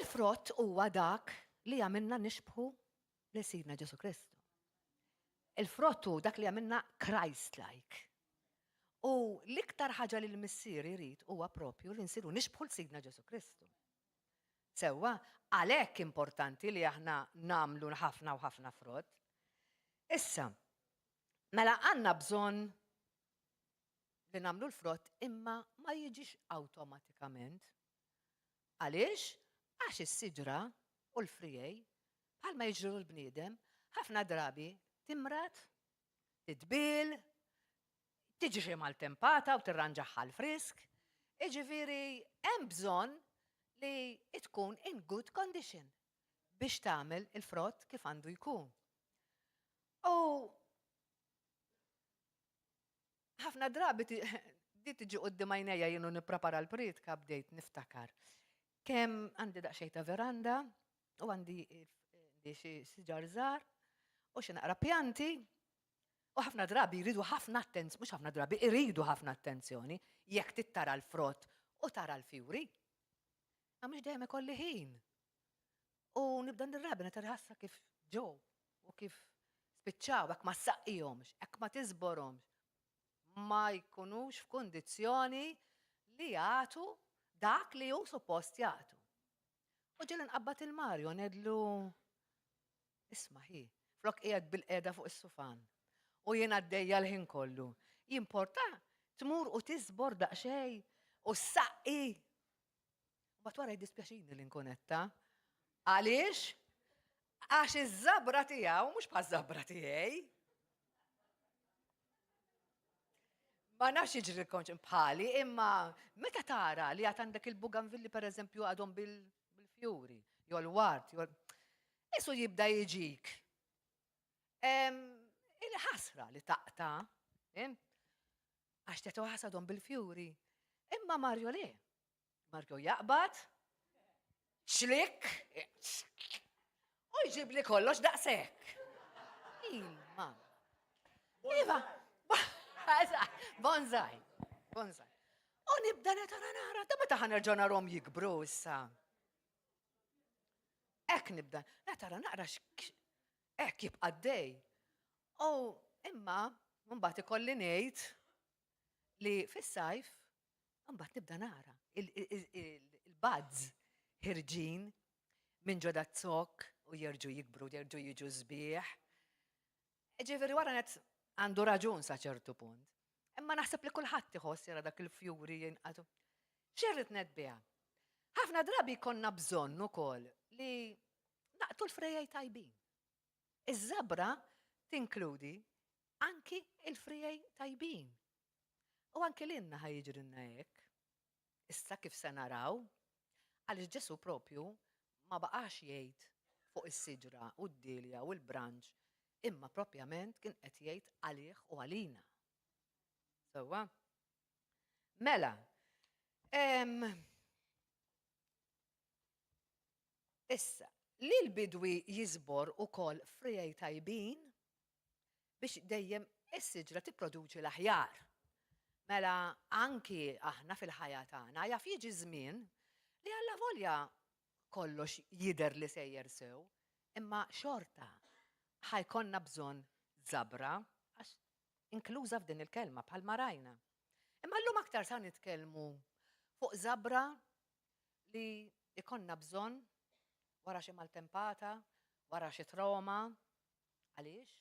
Il-frott huwa dak li jagħmilna nixbħu lil Sidna Ġesu Kristu. Il-frott hu dak li jagħmilna Christ-like. U l-iktar ħaġa li l-Missier irid huwa propju li nsiru nixbħu 'l Sidna Ġesu Kristu. Sewwa, għalhekk importanti li aħna nagħmlu ħafna u ħafna frott. Issa, mela għandna bżonn li nagħmlu l-frott imma ma jiġix awtomatikament. Għaliex? Għax is-siġra u l-friegħi, bħalma jiġri l-bniedem, ħafna drabi timrad, titbiel, tiġi xi maltempata u tirranġaħħa l-frisk. Iġifieri hemm bżonn li tkun in good condition biex tagħmel il-frott kif għandu jkun. U ħafna drabi di tiġi quddiem għajnejja jien u nipprepara l-prietka bdejt niftakar kemm għandi daqsxejn ta' veranda u għandi xi siġar żgħar u xi naqra pjanti u ħafna drabi jridu ħafna attenzjoni, mhux ħafna drabi, iridu ħafna attenzjoni jekk tittara l-frott u tara l-fjuri. Ma mhux dejjem ikolli ħin. U nibda nirrabi meta nħassa kif ġew u kif spiċċaw, hekk ma ssaqqihomx, hekk ma tiżborhomx, ma jkunux f'kundizzjoni li jagħtu dak li hu suppost jagħtu. U ġieli nqabbad il-Mario ngħidlu isma' ħi, flok qiegħed bil-qiegħda fuq is-sufan u jien għaddejja l-ħin kollu. Jimporta tmur u tiżbor daqsxejn u ssaqqi. Mbagħad wara jiddispjaċini li nkun għedtha. Għaliex? Għax iż-żabra tiegħu mhux bħaż-żabra tiegħi. Ma nafx jiġrilkomx bħali, imma meta tara li għad għandek il-buganvilli per eżempju għadhom bil-fjuri, jew l-ward, jew Isu jibda jiġik. Il-ħasra li taqta, għax tetu ħasadhom bil-fjuri. Imma Mario le. Mario jaqbad, ċlik, u jġib li kollox daqshekk. Imma. Iva, bonsai, bonsai. U nibda netara nara, ta' meta ħanerġa' narhom jikbru issa. Hekk nibda, netara naqra hekk jibqa' dej. U imma mbagħad ikolli ngħid li fis-sajf Imbagħad nibda nara il-buds ħirġin minn ġo dat-zokk u jerġgħu jikbru, jerġgħu jiġu sbieħ. Ġifieri wara net għandu raġun sa ċertu punt. Imma naħseb li kulħadd iħoss jara dak il-fjuri jinqatu. X'irrid ngħid biha? Ħafna drabi jkollna bżonn ukoll li naqtu l-frejej tajbin. Iż-żabra tinkludi anki l-friegħi tajbin. U anki lilna ħa jiġrilna hekk. Issa kif se naraw, għaliex Ġesù propju ma baqax jgħid fuq is-siġra u d-dielja u l-branċ, imma propjament kien qed jgħid għalih u għalina. Sewwa? Mela, issa, li l-bidwi jiżbor ukoll friegħi tajbin biex dejjem is-siġra tipproduċi l-aħjar. Mela anki aħna fil-ħajja tagħna jaf jiġi żmien li allavolja kollox jidher li sejjer sew, imma xorta ħa jkollna bżonn żabra għax inkluża f'din il-kelma bħalma rajna. Imma llum aktar sa nitkellmu fuq żabra li jkollna bżonn wara xi maltempata, wara xi trauma, Għaliex?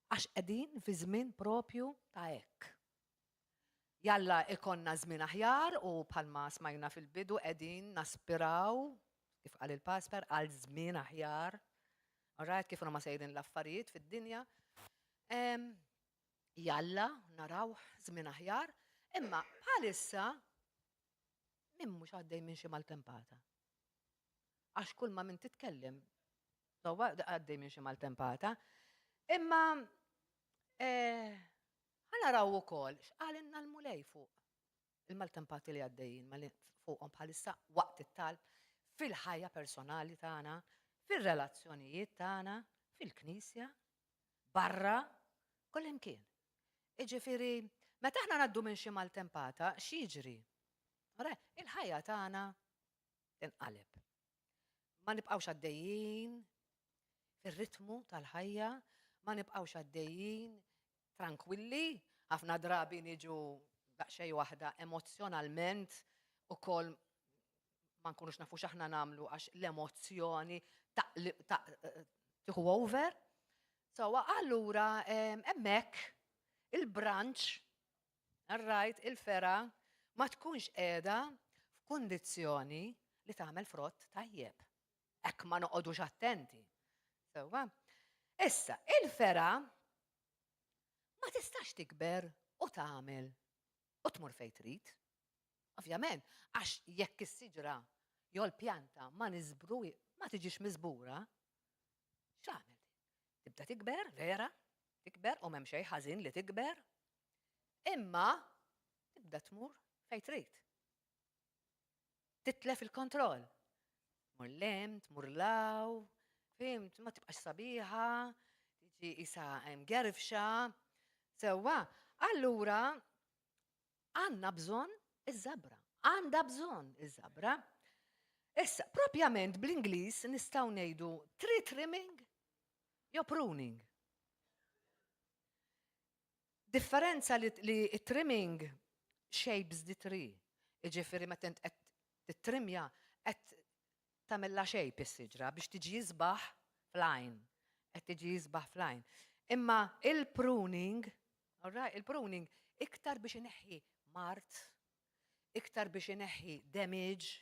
Għax qegħdin fi żmien propju ta' hekk. Jalla ikonna żmien aħjar u bħalma smajna fil-bidu qegħdin naspiraw, kif qal il-pastor, għal żmien aħjar. Alright, kif huma sejrin l-affarijiet fid-dinja. Jalla naraw żmien aħjar, imma bħalissa min mhux għaddej minn xi maltempata. Għax kull ma min titkellem Sewwa, għaddej minn xi maltempata. Imma eh, ħa naraw ukoll x'qalilna l-Mulej fuq il-maltempati li għaddejjin fuqhom bħalissa waqt it-talb fil-ħajja personali tagħna, fir-relazzjonijiet tagħna, fil-knisja, barra, kullimkien. Iġifieri, meta aħna ngħaddu minn xi maltempata, x'jiġri? Il-ħajja tagħna tinqaleb. Ma nibqgħux għaddejjin fir-ritmu tal-ħajja, ma nibqgħux għaddejjin trankwilli, ħafna drabi niġu daqsxejn waħda emozzjonalment ukoll ma nkunux nafu x'aħna nagħmlu għax l-emozzjoni tieħu over. So allura hemmhekk il-branch, right, il-fergħa ma tkunx qiegħda f'kundizzjoni li tagħmel frott tajjeb. Hekk ma noqogħdux attenti. Sewwa. Issa, il-fergħa ma tistax tikber u tagħmel u tmur fejn trid. Ovvjament, għax jekk is-siġra jew l-pjanta ma niżbru ma tiġix miżbura, x'tagħmel? Tibda tikber, vera, tikber u m'hemm xejn ħażin li tikber, imma tibda tmur fejn trid. Titlef il-kontroll. Tmur lem, tmur law, fimt, ma tibqax sabiħa, tiġi isa mgerfxa. Sewwa, allura Għandna bżonn iż-żabra. Għandha bżonn iż-żabra. Issa, propjament bl-Ingliż nistgħu ngħidu tree trimming jew pruning. Differenza li, li trimming shapes the tree. Iġifieri meta int qed tittrimja qed tagħmilha shape is-siġra biex tiġi isbaħ fl-għajn. Qed tiġi isbaħ fl-għajn. Imma il-pruning Alright, il-pruning iktar biex ineħħi mard, iktar biex ineħħi damage,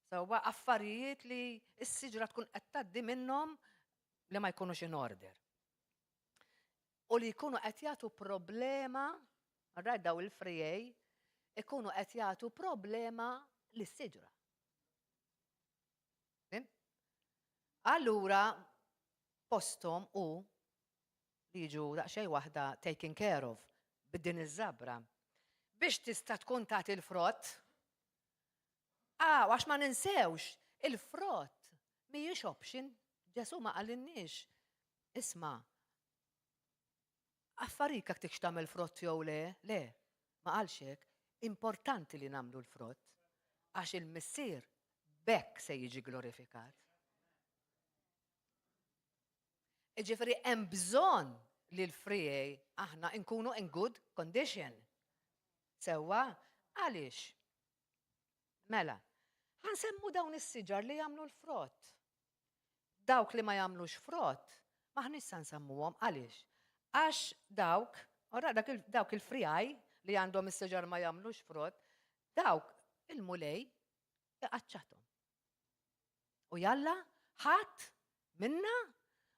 sewwa affarijiet li s-siġra tkun qed tgħaddi minnhom li ma jkunux in order. U li jkunu qed jagħtu problema, alright, daw il-frijej, ikunu qed jagħtu problema lis-siġra. Allura posthom hu li jiġu daqsxejn waħda taken care of b'din iż-żabra. Biex tista' tkun tagħti l-frott. Ah, għax ma ninsewx, il-frott mhijiex option. Ġesù ma qalilniex. Isma' affarik jekk tridx tagħmel frott jew le, le, ma qalx hekk. Importanti li nagħmlu l-frott għax il-Missier b'hekk se jiġi glorifikat. Jiġifieri hemm bżonn li l-friegħi aħna nkunu in good condition. Sewwa, għaliex? Mela, ħa nsemmu dawn is-siġar li jagħmlu l-frott. Dawk li ma jagħmlux frott, m'aħniex sa nsemmuhom għaliex? Għax dawk, ora dawk il-friegħi li għandhom is-siġar ma jagħmlux frott, dawk il-Mulej iqaċċathom. U jalla ħadd minna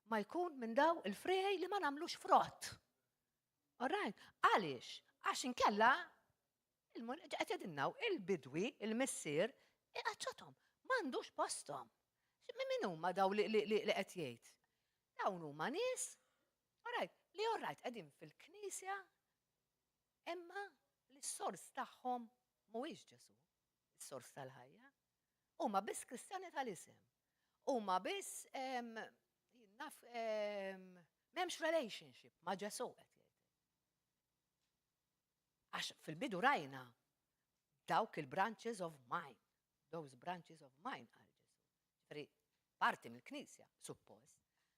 ma jkun minn daw il-friegħi li ma nagħmlux frott. All right? Għaliex? Għax inkella qed jgħidilna il-bidwi, il-missier, iqaċċathom. M'għandux posthom. Min huma daw li qed jgħid? Dawn huma nies, all right, li all right qegħdin fil-knisja imma li s-sors tagħhom mhuwiex Ġesù, is-sors tal-ħajja. Huma biss Kristjani tal-isem. Huma biss naf m'hemmx relationship ma' Ġesù qed jgħid. Għax fil-bidu rajna dawk il-branches of mine, those branches of mine qal Ġesù. Ġifieri parti mill-Knisja, suppost.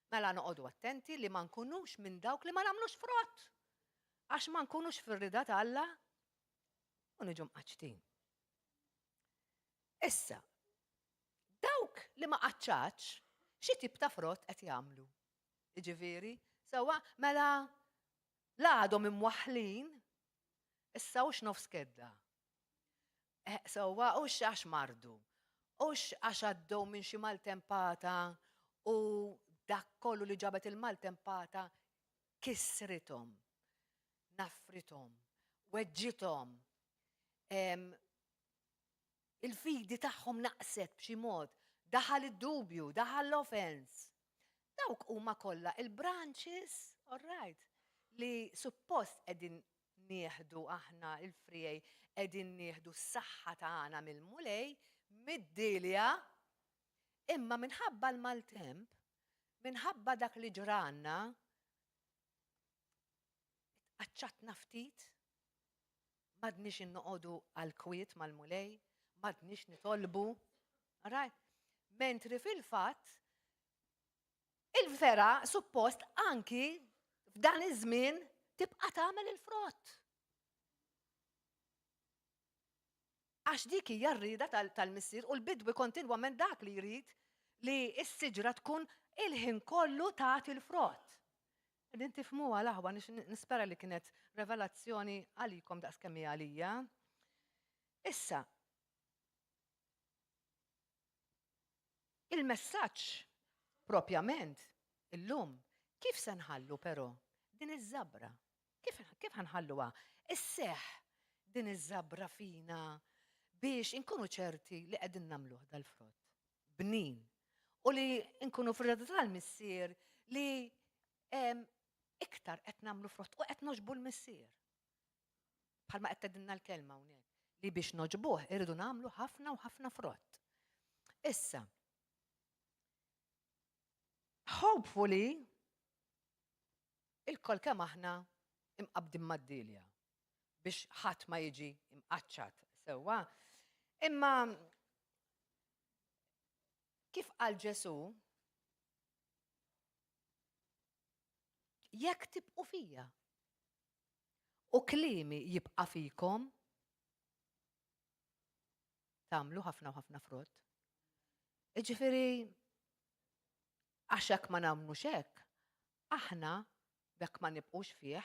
Mela noqogħdu attenti li ma nkunux minn dawk li ma nagħmlux frott. Għax ma nkunux fir-rida ta' Alla u niġu mqaċċtin. Issa, dawk li ma qaċċatx, xi tip ta' frott qed jagħmlu? Jiġifieri, sewwa, mela la għadhom imwaħħlin, issa hux nofs kedda. Eh, sewwa, hux għax mardu, hux għax għaddew minn xi maltempata u dak kollu li ġabet il-maltempata kissrithom, naffrithom, weġġithom, Il-fidi tagħhom naqset b'xi mod, daħal id-dubju, daħal l-offense. Dawk huma kollha il-branches, all right, li suppost qegħdin nieħdu aħna il-friegħi qegħdin nieħdu s-saħħa tagħna mill-Mulej, mid-dielja, imma minħabba l-maltemp, minħabba dak li ġranna, Tqaċċatna ftit, m'għadniex innoqogħdu għall-kwiet mal-Mulej, m'għadniex nitolbu. Right? Mentri fil-fatt il-fergħa suppost anki f'dan iż-żmien tibqa' tagħmel il-frott. Għax dik hija r-rieda tal-Missier u l-bidwi kontinwament dak li jrid li s-siġra tkun il-ħin kollu tagħti l-frott. Qegħdin tifhmuha l-aħwa nispera li kienet revelazzjoni għalikom daqs kemm hi għalija. Issa, il-messaġġ propjament illum kif se nħallu però din iż-żabra Kif, kif ħa nħalluha sseħħ din iż-żabra fina biex inkunu ċerti li qegħdin nagħmluh dal-frott bnin u li nkunu fir-rieda tal-Missier li iktar qed nagħmlu frott u qed nogħġbu l-Missier. Bħalma qed tgħidilna l-kelma hawnhekk li biex nogħġbuh irridu nagħmlu ħafna u ħafna frott. Issa, hopefully Ilkoll kemm aħna imqabbdin mad-dielja biex ħadd ma jiġi imqaċċat sewwa. Imma kif qal Ġesù, jekk tibqu fija u kliemi jibqa' fikom, tagħmlu ħafna u ħafna frott. Iġifieri Għax jekk ma nagħmlux hekk, aħna, jekk ma nibqgħux fih,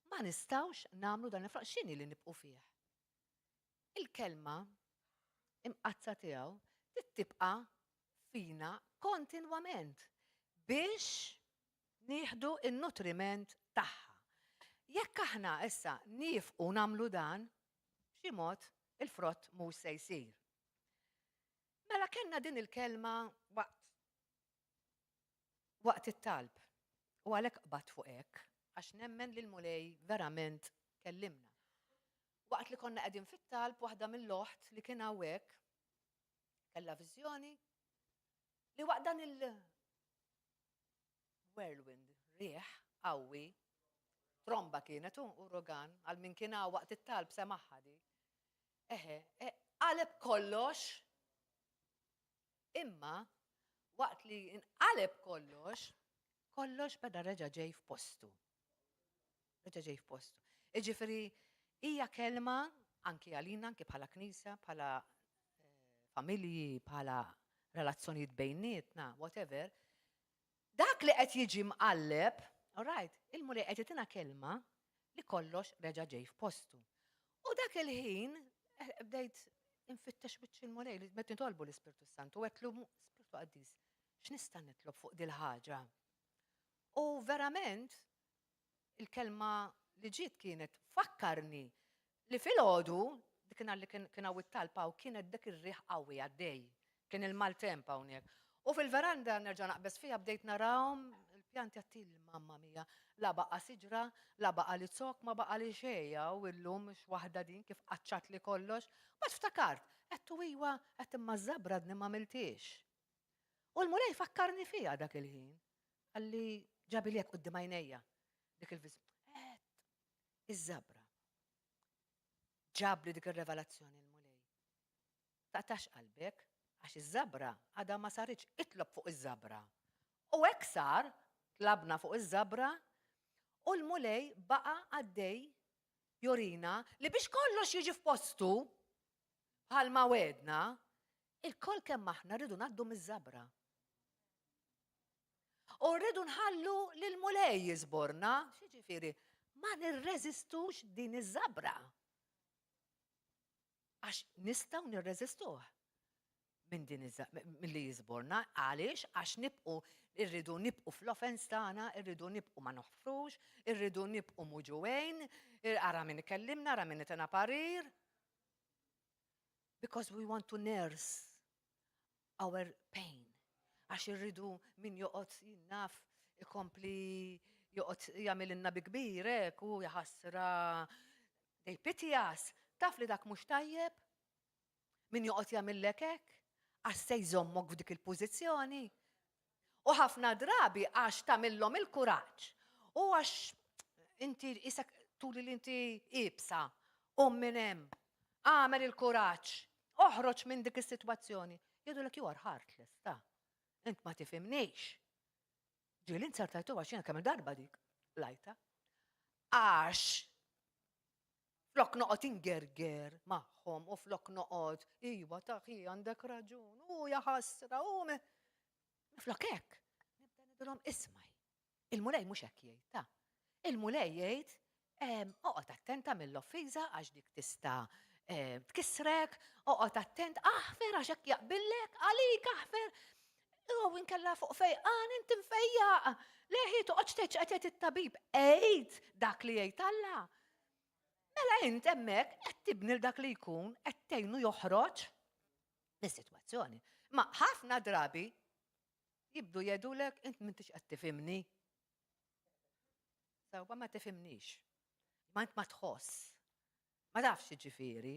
ma nistgħux nagħmlu dan il-frott. X'inhi li nibqgħu fih? Il-kelma imqaddsa tiegħu trid tibqa' fina kontinwament biex nieħdu n-nutriment tagħha. Jekk aħna issa niefqu nagħmlu dan, b'xi mod il-frott mhux se jsir. Mela kellna din il-kelma waqt waqt it-talb. U għalhekk qbadt fuq hekk, għax nemmen li l-Mulej verament kellimna. Waqt li konna qegħdin fit-talb, waħda mill-oħt li kien hawnhekk kellha viżjoni li waqt dan il whirlwind, riħ qawwi, tromba kienet u urugan, għal min kien hawn waqt it-talb semagħha di. Eħe, e, qaleb kollox, imma waqt li nqaleb kollox, kollox beda reġa' ġej f'postu. Reġa' ġej f'postu. Iġifieri hija kelma anki għalina, anki bħala knisja, bħala eh, familji, bħala relazzjonijiet bejnietna, whatever, dak li qed jiġi mqalleb, all right, il-Mulej qed jagħtina kelma li kollox reġa' ġej f'postu. U dak il-ħin eh, bdejt infittex wiċċ il-Mulej li meta nitolbu l-Ispirtu Santu għedtlu Spirtu Qaddis, x'nista' nitlob fuq dil-ħaġa? U verament il-kelma li ġiet kienet fakkarni li filgħodu, dik nhar li kien hawn it-talb hawn kienet dak ir-riħ qawwi għaddej, kien il-maltemp hawnhekk. U fil-veranda nerġa' naqbeż fiha bdejt narahom il-pjanti għattil mamma mia, la baqa' siġra, la baqa' li zokk, ma baqa' li xejn hawn illum x'waħda din kif qaċċatli kollox. Mbagħad ftakart, għedtu iwa, għedt imma ż-żabra għadni m'għamilthiex. U l-Mulej fakkarni fiha dak il-ħin. Qalli ġabili hekk quddiem għajnejja dik il-viżjoni. Għedt, iż-żabra. Ġabli dik ir-revelazzjoni l-Mulej. Taqtax qalbek, għax iż-żabra għadha ma saritx, itlob fuq iż-żabra. U hekk sar, tlabna fuq iż-żabra, u l-Mulej baqa' għaddej jurina li biex kollox jiġi f'postu, bħalma wegħdna, ilkoll kemm aħna rridu ngħaddu miż-żabra. U rridu nħallu lill-Mulej jiżborna, x'jiġifieri, ma nirreżistux din iż-żabra. Għax nistgħu nirreżistuh minn din milli jiżborna, għaliex għax nibqu irridu nibqu fl-offense tagħna, irridu nibqu ma noħfrux, irridu nibqu muġuwejn, ara min ikellimna, ara min itena parir. Because we want to nurse our pain. Għax irridu min joqgħod jinnaf ikompli joqgħod jagħmililna bi kbir hekk u jaħasra they pity us. Taf li dak mhux tajjeb? Min joqgħod jagħmillek hekk? Għax se jżommok f'dik il-pożizzjoni. U ħafna drabi għax tagħmilhom il-kuraġġ u għax inti isek tuli li inti ibsa u minn hemm. Għamel il-kuraġġ, oħroġ minn dik is-sitwazzjoni. Jgħidulek you are heartless, ta. Int ma tifhimnix. Ġieli nzertajtu għax jiena kemm darba dik lajta. Għax flok noqgħod ingerger magħhom u flok noqgħod iwa taħi għandek raġun, u ja ħasra, u me. Flok hekk, nibda ngħidilhom ismaj. Il-Mulej mhux hekk jgħid, ta. Il-Mulej jgħid oqgħod attenta mill-offiża għax dik tista' tkissrek, oqgħod attent, aħfer għax hekk jaqbillek, għalik aħfer. U inkella fuq fejqan inti mfejjaq. Leħi toqgħodx tgħid x'qed it-tabib, għid dak li jgħid Alla. Mela int hemmhekk qed tibni dak li jkun qed tgħinu joħroġ mis-sitwazzjoni. Ma ħafna drabi jibdu jgħidulek int m'intix qed tifhimni. Sewwa ma tifhimnix. Ma int ma tħoss. Ma tafx ġifieri.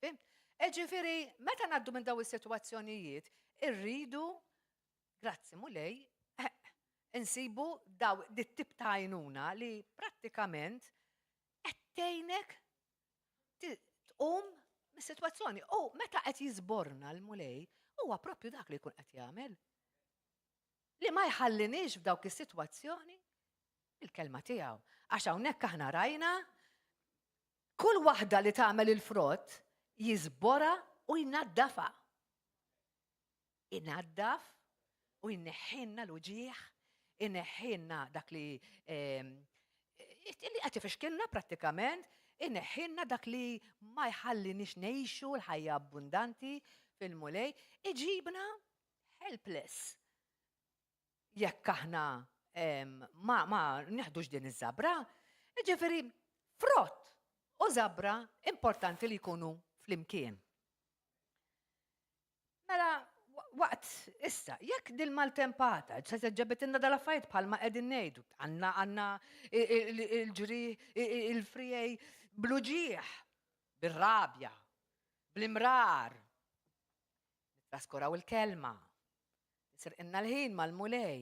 Fimt? E ġifieri, meta ngħaddu minn daw is-sitwazzjonijiet, irridu, grazzi Mulej, insibu daw dit-tip ta' għajnuna li prattikament qed tgħinek tqum mis-sitwazzjoni. U meta qed jiżborna l-Mulej, huwa propju dak li jkun qed jagħmel. Li ma jħalliniex f'dawk is-sitwazzjoni il-kelma tiegħu. Għax hawnhekk aħna rajna kull waħda li tagħmel il-frott jiżbora u jnaddafa. Inaddaf u jneħħinna l-uġieħ, ineħħinna dak li ehm, li qed ifixkilna prattikament, ineħħinna dak li ma jħallinix ngħixu l-ħajja abbundanti fil-Mulej, iġibna helpless. Jekk aħna ma, ma neħdux din iż-żabra, ġifieri frott u żabra importanti li jkunu flimkien. Mela, waqt issa, jekk dil maltempata, se ġabitinna dal-affarijiet bħalma qegħdin ngħidu, għandna għandna il-ġri il-frijej bluġieħ, bir-rabja, bl-imrar, Nittraskuraw il-kelma. Nisirqilna l-ħin mal-Mulej.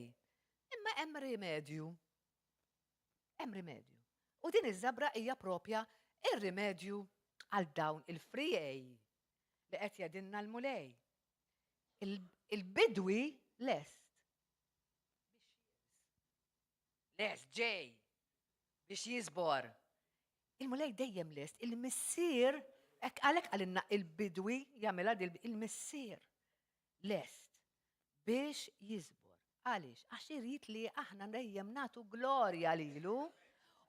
Imma hemm rimedju. Hemm rimedju. U din iż-żabra hija propja ir-rimedju għal dawn il-frijej li qed jgħidilna l-Mulej. Il-bidwi lest Lest ġej biex jiżbor. Il-Mulej dejjem lest, il-missier, hekk għalhekk qalilna il-bidwi jagħmilha il-missier lest biex jiżbor. Għaliex? Għax irid li aħna dejjem nagħtu glorja lilu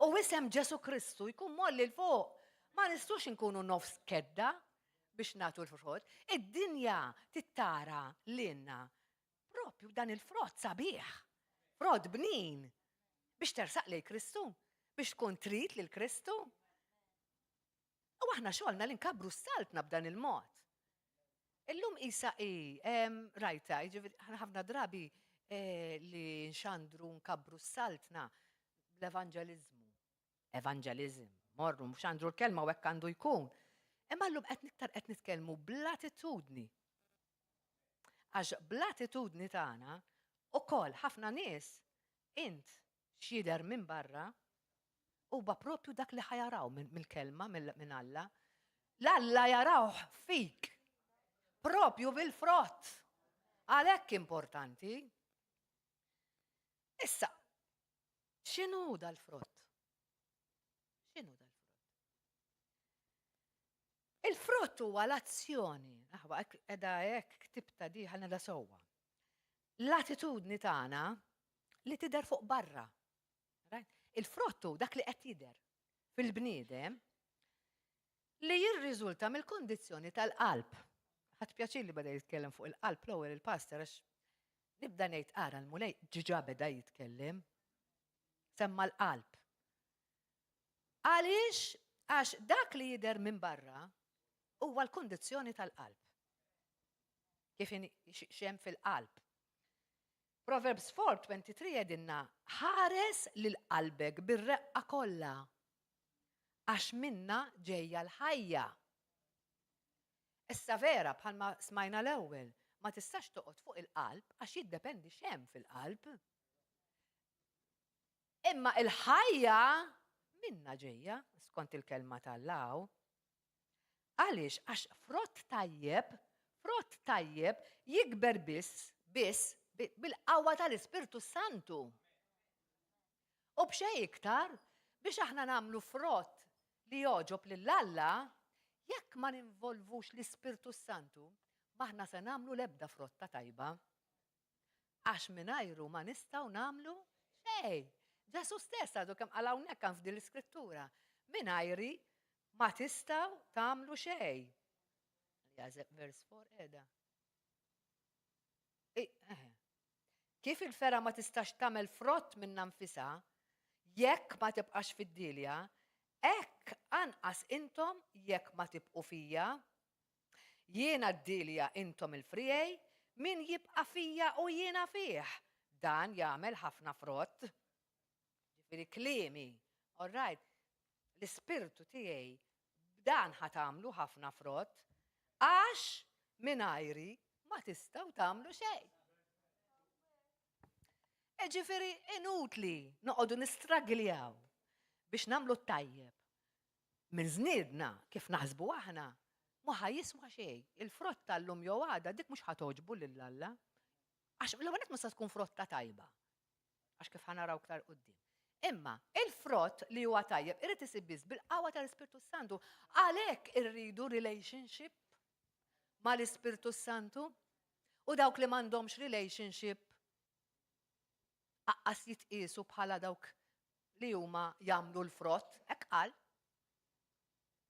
u isem Ġesu Kristu jkun molli l fuq. Ma nistux inkunu nofs kedda biex nagħtu l-frott. Id-dinja tittara lilna Propju dan il-frott sabiħ, frott bnin, biex tersaq lejn Kristu, biex tkun trid lil Kristu. U aħna xogħolna li nkabbru s-saltna b'dan il-mod. Illum isa i, rajta, jiġifieri ħafna drabi eh, li nxandru nkabbru s-saltna bl-evanġeliżmu. Evangelism, morru, mhux għandu l-kelma u hekk għandu jkun. Imma llum qed niktar qed nitkellmu bl-attitudni. Għax bl-attitudni tagħna ukoll ħafna nies int x'jidher minn barra huwa propju dak li ħajaraw mill-kelma minn Alla. L-Alla jarawh fik propju bil-frott. Għalhekk importanti. Issa, x'inhu dal-frott? X'inhu dal-frott? Il-frott huwa l-azzjoni, aħwa edha hekk ktibta di ħalna da sewwa. L-attitudni tagħna li tidher fuq barra. Il-frott hu dak li qed jidher fil-bniedem li jirriżulta mill-kondizzjoni tal-qalb. Ħadd pjaċir li beda jitkellem fuq il-qalb l-ewwel il-pastor għax nibda ngħid ara l-Mulej ġiġa beda jitkellem. Semma l-qalb. Għaliex? Għax dak li jidher minn barra huwa l-kundizzjoni tal-qalb. Kif xem fil-qalb. Proverbs 4:23 jgħidilna ħares lil qalbek bir-reqqa kollha għax minna ġejja l-ħajja. Issa vera bħalma smajna l-ewwel, ma tistax toqgħod fuq il-qalb għax jiddependi x'hemm fil-qalb. Imma il-ħajja minna ġejja, skont il-kelma t'Alla hawn. Għaliex? Għax frott tajjeb, Frott tajjeb jikber biss, biss, bil-qawwa tal-Ispirtu Santu. U b'xejn iktar, biex aħna nagħmlu frott li jogħġob lil Alla, jekk ma ninvolvux l-Ispirtu s-Santu, m'aħna se nagħmlu l-ebda frotta tajba. Għax mingħajru ma nistgħu nagħmlu xejn. Ġesù stess għadu kemm qal hawnhekk hawn f'din l-iskrittura. Mingħajri ma tistgħu tagħmlu xejn. Vers 4 qiegħda. Kif il-fergħa ma tistax tagħmel frott minnha nfisha jekk ma tibqax fid-dielja, hekk anqas intom jekk ma tibqu fija. Jiena d-dielja intom il-friegħi, min jibqa' fija u jiena fih, dan jagħmel ħafna frott. Ġifieri kliemi, all right, l-ispirtu tiegħi b'dan ħa tagħmlu ħafna frott, għax mingħajri ma tistgħu tagħmlu xejn. E ġifieri inutli noqogħdu nistragljaw biex nagħmlu t-tajjeb. Minn żniedna kif naħsbu aħna, ma ħa jiswa xejn. Il-frott tal-lum jew għada dik mhux ħa togħġbu lil Alla. Għax l-ewwel nett mhux se tkun frotta tajba. Għax kif ħa naraw iktar quddiem. Imma il-frott li huwa tajjeb irid isir biss bil-qawwa tal-Ispirtu Santu. Għalhekk irridu relationship mal-Ispirtu Santu u dawk li m'għandhomx relationship aqqas jitqiesu bħala dawk li huma jagħmlu l-frott, hekk qal.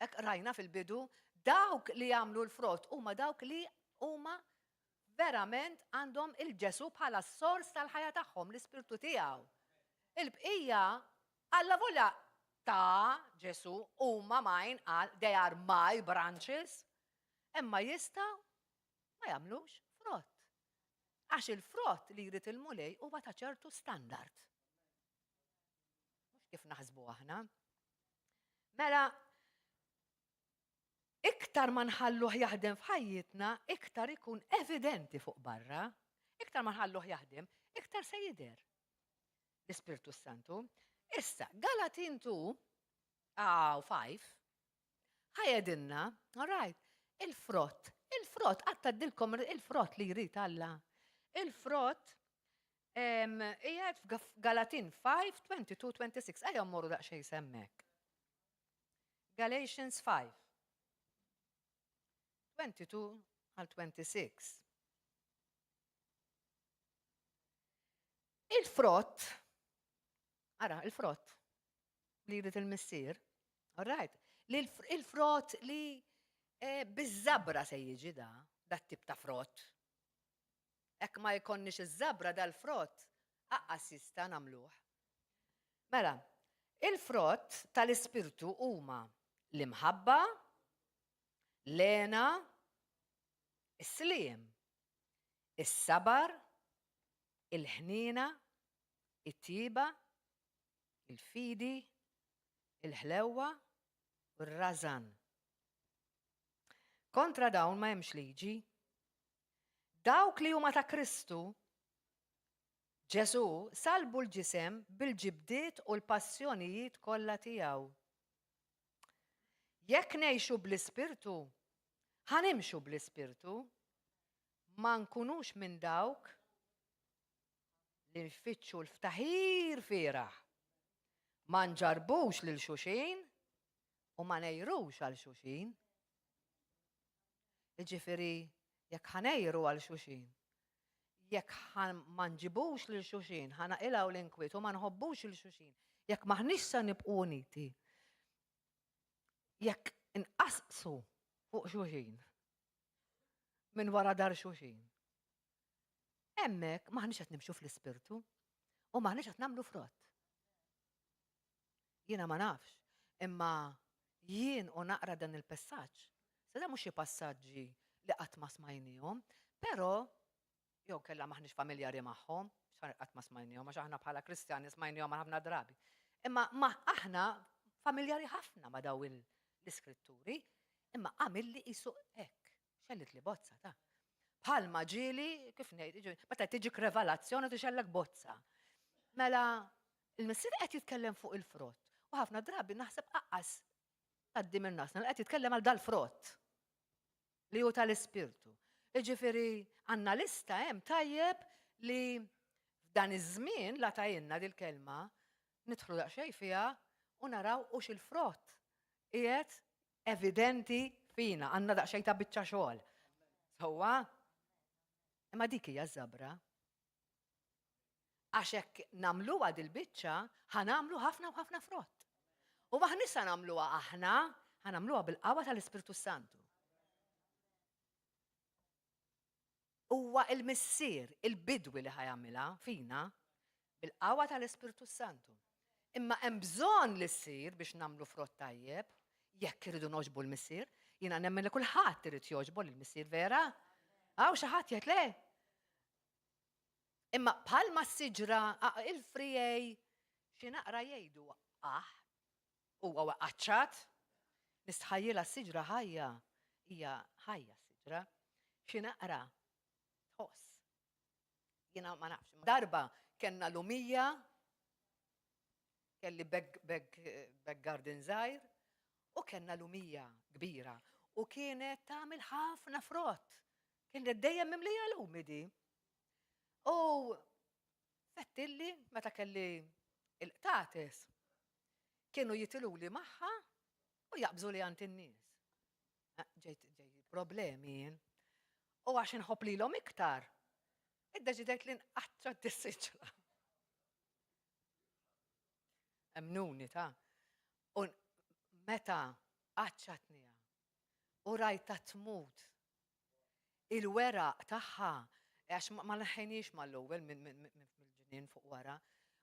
Hekk rajna fil-bidu, dawk li jagħmlu l-frott huma dawk li huma verament għandhom il-Ġesù bħala s-sors tal-ħajja tagħhom, l-ispirtu tiegħu. Il-bqija, Alla volja ta' Ġesù huma mine qal they are my branches, imma jistgħu ma jagħmlux frott. Għax il-frott li jrid il-Mulej huwa ta' ċertu standard. Mhux kif naħsbu aħna. Mela, iktar ma nħalluh jaħdem f'ħajjitna, iktar ikun evidenti fuq barra. Iktar ma nħalluh jaħdem, iktar se jidher l-Ispirtu Santu. Issa, Galatin 2, għaw 5, ħajedinna, all right, il-frott, il-frott, għattaddilkom il-frott li jrid Alla. Il-frott Qiegħed f'Galatin 5, 22, 26. Ejja mmorru daqsxejn semmek. Galatians 5, 22 għal 26. Il-frott, ara, il-frott li jrid il-missier, all right, li il-frott li eh, biż-żabra se jiġi da, dat tip ta' frott. Hekk ma jkollniex iż-żabra dal-frott aqqas jista' nagħmluh. Mela, il-frott tal-Ispirtu huma l-imħabba, l-hena, is-sliem, is-sabar, il-ħniena, it-tjieba, il-fidi, il-ħlewwa u r-rażan. Kontra dawn ma hemmx liġi. Dawk li huma ta' Kristu, Ġesù, sallbu l-ġisem bil-ġibdiet u l-passjonijiet kollha tiegħu. Jekk ngħixu bl-Ispirtu, ħa nimxu bl-Ispirtu, ma nkunux minn dawk li nfittxu l-ftaħir fieragħ, ma nġarrbux lil xulxin u ma ngħejrux għal xulxin. Jiġifieri jekk ħa ngħejru għal xulxin, jekk ħa ma nġibux lil xulxin, ħa naqilgħu l-inkwiet u ma nħobbux lil xulxin, jekk m'aħniex se nibqgħu uniti, jekk inqasqsu fuq xulxin minn wara dar xulxin. Hemmhekk m'aħniex qed nimxu fl-ispirtu u m'aħniex qed nagħmlu frott. Jiena ma nafx, imma jien u naqra dan il-pessaġġ, se da mhux xi passaġġi li qatt ma smajniehom, però jew kellha m'aħniex familjari magħhom, qatt ma smajniehom għax aħna bħala Kristjani smajniehom ħafna drabi. Imma ma aħna familjari ħafna ma daw l-iskritturi, imma għamilli qisu hekk, xellit li bozza ta' bħalma ġieli, kif ngħid, meta tiġik revelazzjoni tixellek bozza. Mela, Il-Missier qed jitkellem fuq il-frott u ħafna drabi naħseb aqqas tgħaddi minn rasna li qed jitkellem għal dal-frott li hu tal-Ispirtu. Jiġifieri għandna lista hemm tajjeb li f'dan iż-żmien la tajinna dil-kelma nidħlu daqsxejn fiha u naraw hux il-frott qiegħed evidenti fina, għandna daqsxejn ta' biċċa xogħol. Sewwa? Imma dik hija ż-żabra. Għax hekk nagħmluha dil-biċċa, ħa nagħmlu ħafna u ħafna frott. U m'aħniex sa nagħmluha aħna, ħa nagħmluha bil-qawwa tal-Ispirtu Santu. Huwa il-Missier, il-bidwi li ħa jagħmilha fina bil-qawwa tal-Ispirtu Santu. Imma hemm bżonn li ssir biex nagħmlu frott tajjeb, jekk irridu nogħġbu l-Missier. Jiena nemmen li kulħadd irid jogħġbu lill-Missier vera. Hawn xi ħadd jgħid le. Imma bħalma s-siġra il-frijej xi naqra jgħidu aħ huwa qaċċat, nistħajjilha s-siġra ħajja hija ħajja s-siġra, xi naqra tħoss. Jiena ma nafx. Darba kellna lumija, kelli back, back, back garden żgħir, u kellna lumija kbira u kienet tagħmel ħafna frott. Kienet dejjem mimlija lumi di. U fettilli meta kelli il-qtates kienu jitiluli magħha u jaqbżu li għand in-nies. Eh, ġejt ġej problemi jien. U għax inħobb lilhom iktar, iddeċidejt li nqaċċa d-siġra. Emnuni ta' u meta qaċċatniha u rajta tmut il-weraq tagħha għax ma neħħejniex mal-ewwel mill-ġnien fuq wara,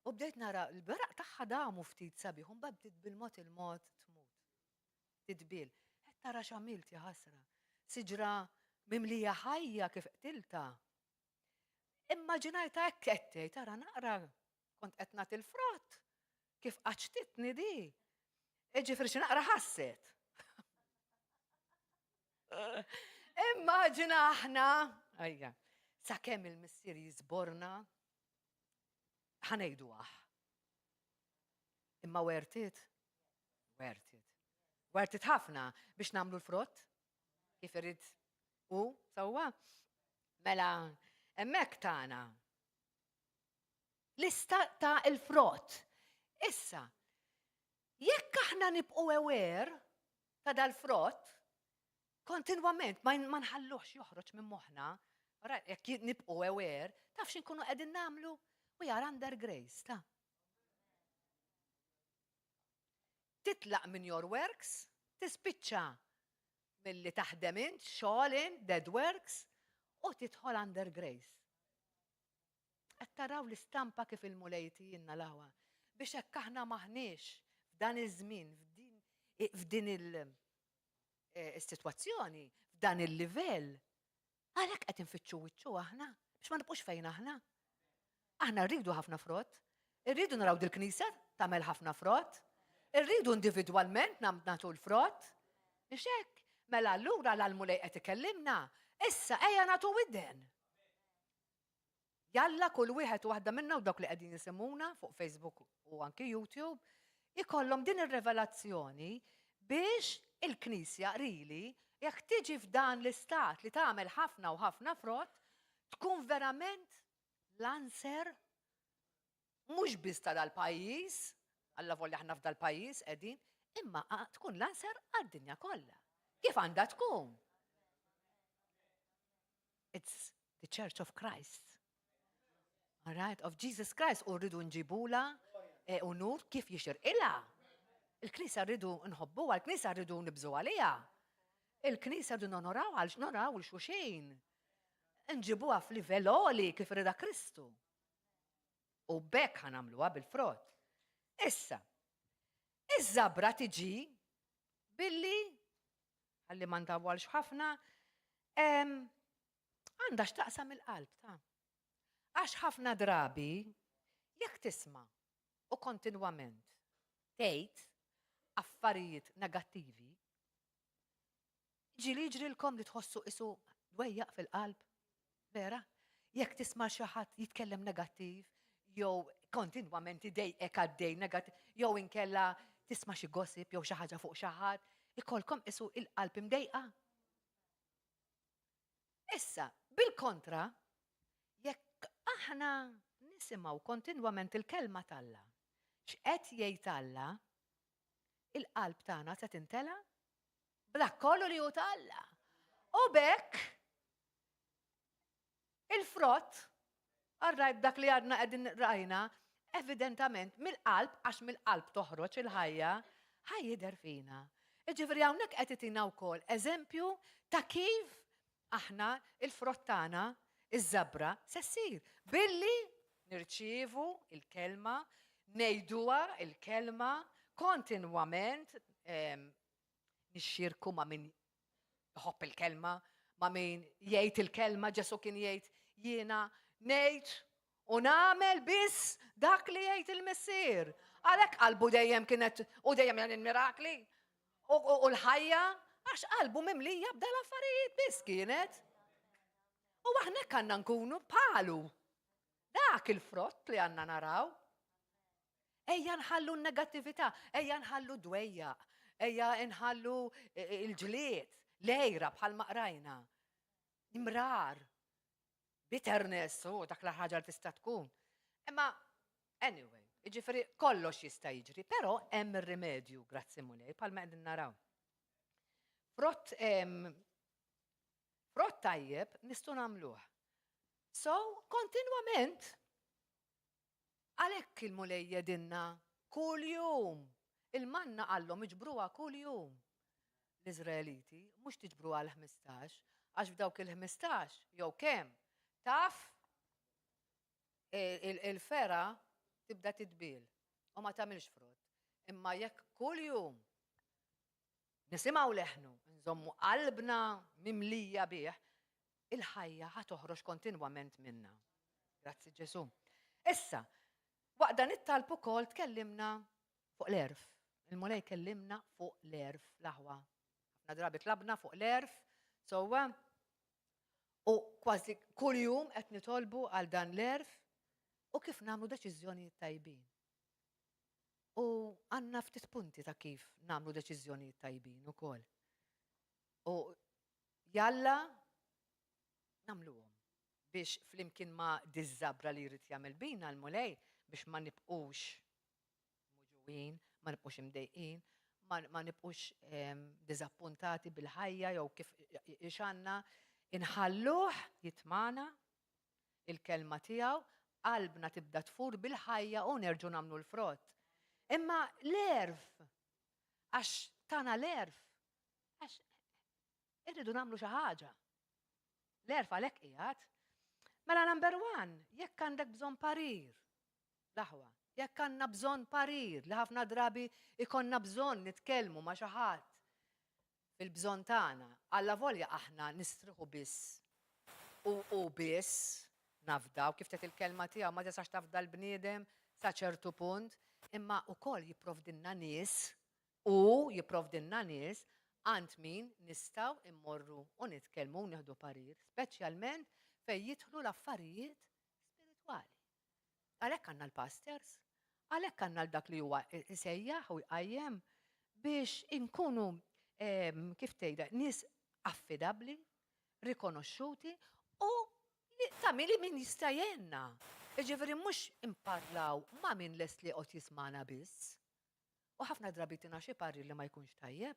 u bdejt nara l-weraq tagħha damu ftit sabiħ u mbagħad bdiet bil-mod il-mod tmut. Tidbiel. Qed tara x'għamilt ja ħasra. Siġra mimlija ħajja kif qtilta. Immaġinajta hekk qed tgħid tara naqra kont qed nagħti l-frott kif qaċtitni di. Ġifieri xi naqra ħasset. Immaġina aħna, ejja, sakemm il-missier jiżborna ħanejdu aħ. Imma wertit? Wertit. Wertit ħafna biex namlu l-frott, kif irid u sewwa. Mela, hemmhekk tagħna lista ta' il-frott. Issa, jekk aħna nibqgħu aware ta' dal-frott, kontinwament ma nħalluhx joħroġ minn moħħna, jekk nibqgħu aware, taf x'inkunu qegħdin nagħmlu? We are under grace, ta' Titlaq minn your works, tispiċċa milli taħdem int, xogħol int, dead works, u tidħol under grace. Qed taraw l-istampa kif il-Mulej jtina l-aħwa biex hekk aħna m'aħniex f'dan iż-żmien, f'din il-sitwazzjoni, eh, f'dan il-livell, għalhekk qed infittxu wiċċu aħna biex ma nibqux fejn aħna. Aħna rridu ħafna frott, irridu naraw dil-knisja tagħmel ħafna frott, irridu individwalment nagħtu l-frott. Biex hekk, mela allura l-Mulej qed ikellimna, issa ejja nagħtu widen. Jalla kull wieħed u waħda minna u dawk li qegħdin jisimuna fuq Facebook u anki YouTube ikollhom din ir-revelazzjoni biex il-Knisja really jekk tiġi f'dan l-istat li tagħmel ħafna u ħafna frott tkun verament l-answer mhux biss ta' dal-pajjiż, alla volja aħna f'dal-pajjiż qegħdin, imma tkun l-answer għad-dinja kollha. Kif għandha tkun? It's the Church of Christ. All right, of Jesus Christ u rridu nġibula e, unur kif jixirqilha. Il-Knisja rridu nħobbuha, il-Knisja rridu nibżu għaliha. Il-Knisja rridu nonoraw għal noraw il xuxin. Nġibuha f'livell għoli kif rida Kristu. U bekk ħanamluha bil-frott. Issa, iż-żabra tiġi billi ħalli ma ntawwalx ħafna, għandha x'taqsam il-qalb ta' għax ħafna drabi jekk tisma' u kontinwament tgħid affarijiet negattivi, ġieli jiġrilkom li tħossu isu dwejjaq fil-qalb, vera? Jekk tisma' xi ħadd jitkellem negattiv, jew kontinwament idejqek għaddej negattiv, jew inkella tisma' xi gossip jew xi ħaġa fuq xi ħadd, ikollkom isu il-qalb imdejqa. Issa, bil-kontra, jekk aħna nisimgħu kontinwament il-kelma t'Alla, x'qed jgħid Alla, il-qalb tagħna se tintela b'dak kollu li hu t'Alla. U b'hekk il-frott, għarrajt dak li għadna qegħdin rajna, evidentament mill-qalb, għax mill-qalb toħroġ il-ħajja, ħaj jidher fina. Iġifieri hawnhekk qed itina wkoll eżempju ta' kif aħna il-frott tagħna, iż-żabra, se ssir billi nirċievu il-kelma, ngħiduha il-kelma kontinwament nixxierku ma' min iħobb il-kelma, ma' min jgħid il-kelma, Ġesu kien jgħid jiena ngħid u nagħmel biss dak li jgħid il-Missier. Għalhekk qalbu dejjem kienet u dejjem jagħmel il-mirakli u l-ħajja għax qalbu mimlija b'dal affarijiet biss kienet. U aħna hekk għandna nkunu bħalu. Dak il-frott li għandna naraw. Ejja nħallu n-negattività, ejja nħallu dwejjaq, ejja nħallu l-ġlied, l-għira bħalma qrajna. Imrar, bitterness, u dak la ħaġa li tista' tkun. Imma, anyway, jiġifieri kollox jista' jiġri, però hemm ir-rimedju, grazzi Mulej, bħalma qegħdin naraw. Frott frott tajjeb nistgħu nagħmluh. So, kontinwament Għalhekk il-Mulej jgħidilna kuljum. Il-manna qallhom iġbruha kuljum. L-Iżraeliti mhux tiġbruha l-15, għax f'dawk il-15 jew kemm taf il-fera tibda titbil u ma tagħmilx frott. Imma jekk kuljum nisimgħu leħnu, nżommu qalbna mimlija bih, il-ħajja ħa toħroġ kontinwament minna. Grazzi Ġesu. Issa, waqt dan it-talb ukoll tkellimna fuq l-erf. Il-Mulej kellimna fuq l-erf, l-aħwa. Ħafna drabi tlabna fuq l-erf, sowa. U kważi kuljum qed nitolbu għal dan l-erf u kif nagħmlu deċiżjonijiet tajbin. U għandna ftit punti ta' kif nagħmlu deċiżjonijiet tajbin ukoll. U jalla nagħmluhom biex flimkien ma' diż-żabra li jrid jagħmel bina l-Mulej biex ma nibqux muġugħin, ma nibqux imdejqin, ma nibqux ehm, diżappuntati bil-ħajja jew kif ixanna, inħalluh jitmana il-kelma tiegħu, qalbna tibda tfur bil-ħajja u nerġu nagħmlu l-frott. Imma l-erf, għax tana l-erf, għax irridu nagħmlu xi ħaġa. L-għerf għalhekk qiegħed. Mela number one, jekk għandek bżonn parir, l-aħwa, jekk għandna bżonn parir li ħafna drabi ikonna bżonn nitkellmu ma' xi ħadd fil-bżonn tagħna, alla volja aħna nistriħu biss u u biss nafdaw kif tgħid il-kelma tiegħu ma tistax tafda l-bniedem sa ċertu punt, imma wkoll jipprovdilna nies Hu jipprovdilna nies għand min nistgħu mmorru u nitkellmu u nieħdu parir, speċjalment fejn jidħlu l-affarijiet spiritwali. Għalhekk għandna l-pastors, għalhekk għandna l dak li huwa isejjaħ u jqajjem biex inkunu ehm, kif tgħidha nies affidabbli, rikonoxxuti u li ta' min li min jista' jgħinna. Jiġifieri mhux imparlaw ma' min lest li joqgħod jismagħna biss. U ħafna drabi tina xi parir li ma jkunx tajjeb.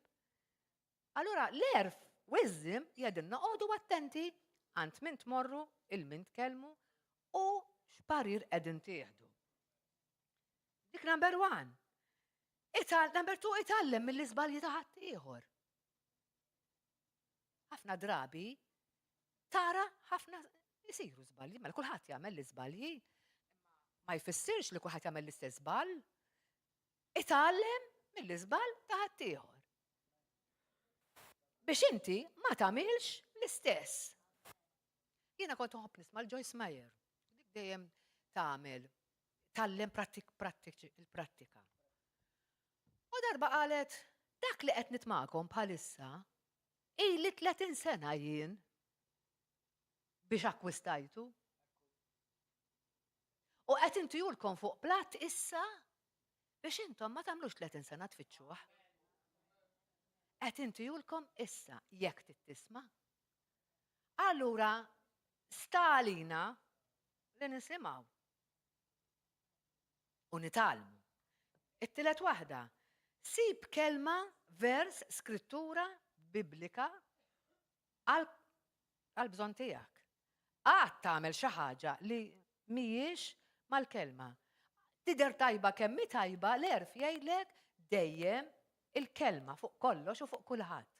Allura l-għerf wisdom jgħidilna qogħdu attenti għand min tmorru, il min tkellmu u x'parir qegħdin tieħdu. Dik number one. Ital, number two, itgħallem mill-iżbalji ta' ħaddieħor. Ħafna drabi tara ħafna jisiru żbalji, mela kulħadd jagħmel l-iżbalji. Ma jfissirx li kulħadd jagħmel l-istess żball. Itgħallem mill-iżball ta' ħaddieħor. Biex inti ma tagħmilx l-istess. Jiena kont nħobb nisma' l-Joyce Meyer. Dik dejjem tagħmel tgħallem prattik il-prattika. U darba qalet, dak li qed nitmagħkom bħalissa ili 30 sena jien biex akkwistajtu. U qed intihulkom fuq platt issa biex intom ma tagħmlux 30 sena tfittxuh. Qed intihulkom issa jekk tittisma'. Allura sta għalina li nisimgħu u nitgħallmu. It-tielet waħda, sib kelma, vers, skrittura biblika għall-bżonn tiegħek. Qatt tagħmel xi ħaġa li mhijiex mal-kelma. Tidher tajba kemm hi tajba, l-għerf jgħidlek dejjem il-kelma fuq kollox u fuq kulħadd.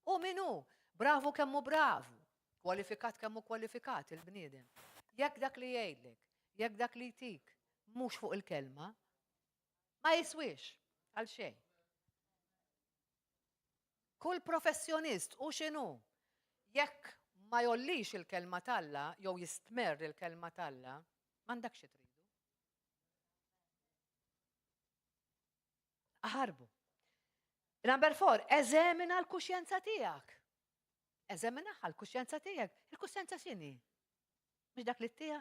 U min hu? Bravu kemm hu bravu, kwalifikat kemm hu kwalifikat il-bniedem. Jekk dak li jgħidlek, jekk dak li jtik mhux fuq il-kelma, ma jiswiex għal xejn. Kull professjonist hu x'inhu, jekk ma jgħollix il-kelma t'Alla jew jistmerr il-kelma t'Alla, m'għandekx xi tridu. Aħarbu. Number four, eżamina l-kuxjenza tiegħek. Eżaminaha l-kuxjenza tiegħek. Il-kuxjenza x'inhi? Mhux dak li ttiha?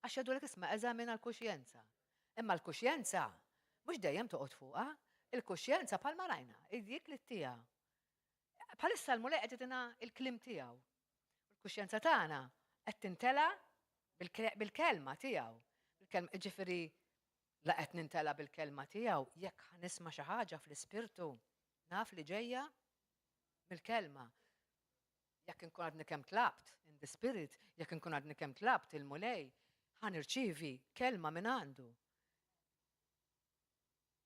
Għax jgħidulek isma' eżamina l-kuxjenza. Imma l-kuxjenza mhux dejjem toqgħod fuqha, il-kuxjenza bħalma rajna, dik li ttiha. Bħalissa l-Mulej qed jagħtina l-kliem tiegħu. Il-kuxjenza tagħna qed tintela bil-kelma tiegħu. Ġifieri la qed nintela bil-kelma tiegħu, jekk ħa nisma' xi ħaġa fl-ispirtu, naf li ġejja mill-kelma. Jekk inkun għadni kemm tlabt, in the spirit, jekk inkun għadni kemm tlabt il-Mulej, ħa nirċievi kelma minn għandu.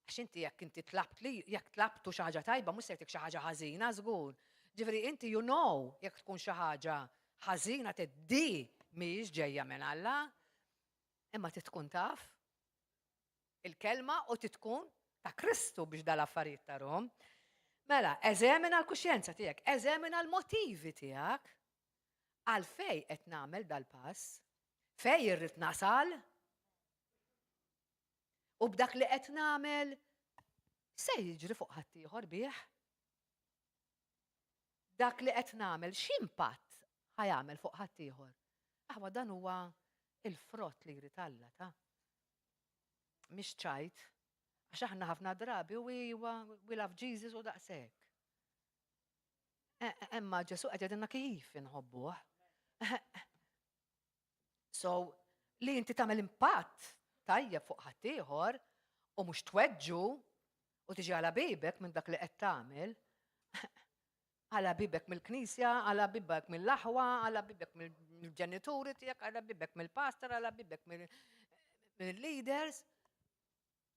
Għax inti jekk inti tlabt li, jekk tlabtu xi ħaġa tajba, mhux se jtik xi ħaġa ħażina żgur. Ġifieri inti you know jekk tkun xi ħaġa ħażina tgħid mhijiex ġejja minn Alla. Imma trid tkun taf il-kelma u trid tkun ta' Kristu biex dal-affarijiet tarhom. Mela, eżamina l-kuxjenza tiegħek, eżamina l-motivi tiegħek għalfej qed nagħmel dal-pass, fej irrid nasal, u b'dak li qed nagħmel se jiġri fuq ħaddieħor bih. Dak li qed nagħmel x'impatt ħa jagħmel fuq ħaddieħor? Aħwa dan huwa il-frott li jrid Alla ta' mhix ċajt, għax aħna ħafna drabi u we love Jesus u daqshekk. E, e, imma Ġesu qed jgħidilna kif inħobbuh. So, li inti tagħmel impatt tajjeb fuq ħaddieħor u mhux tweġġu u tiġi għala bibek minn dak li qed tagħmel, għala bibek mill-knisja, għala bibek mill-aħwa, għala bibek mill-ġenituri tiegħek, għala bibek mill-pastor, għala bibek mill-leaders.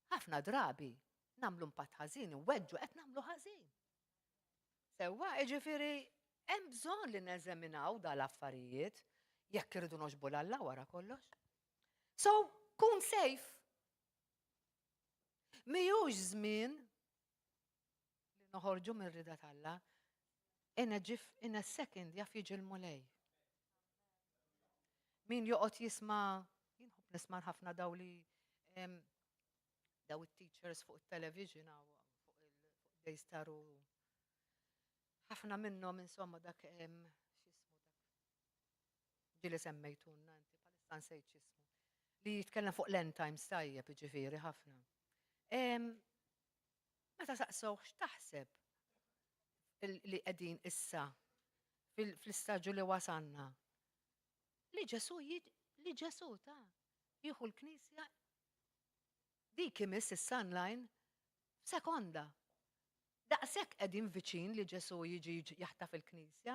Ħafna drabi nagħmlu impatt ħażin, weġġu qed nagħmlu ħażin. Sewwa, jiġifieri hemm bżonn li neżaminaw dal-affarijiet jekk irridu nogħġbu 'l Alla wara kollox. So, kun safe. Mhijiex żmien li noħorġu mir-rida t'Alla. In a, gif, in a second jaf jiġi l-Mulej. Min joqgħod jisma' jien nħobb nisma' ħafna daw li daw it-teachers fuq it-television għaw fuq il-Daystar u ħafna minnhom insomma dak x'ismu dak ġieli semmejtunna inti bħalissa nsejt x'ismu li jitkellem fuq l-end times tajjeb jiġifieri ħafna. Meta saqsewh x'taħseb li qegħdin issa fl-istaġu li wasanna. Li Ġesu li Ġesu ta' jieħu l-Knisja Dik imiss is-sunline f'sekonda. Daqshekk qegħdin viċin li Ġesù jiġi jaħtaf il-Knisja.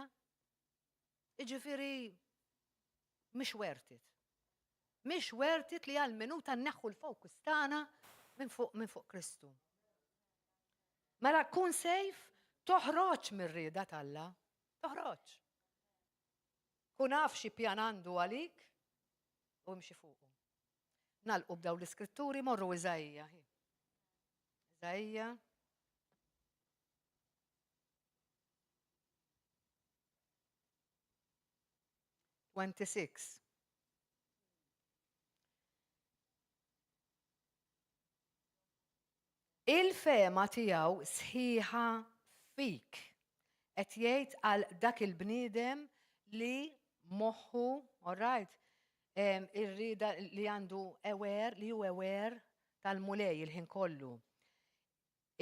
Jiġifieri mhix worth it. Mhix worth it li għal minuta nneħħu l-fokus tagħna minn fuq minn fuq Kristu. Mela kun safe toħroġ mir-rieda t'Alla. Toħroġ. Kun af xi pjan għandu għalik u imxi fuqu. Nagħlqu b'dawn l-iskritturi morru Iżaija. Iżaija. 26. Il-fehma tiegħu sħiħa fik. Qed jgħid għal dak il-bniedem li moħħu, all right, ir-rieda li għandu aware, li hu aware tal-Mulej il-ħin kollu.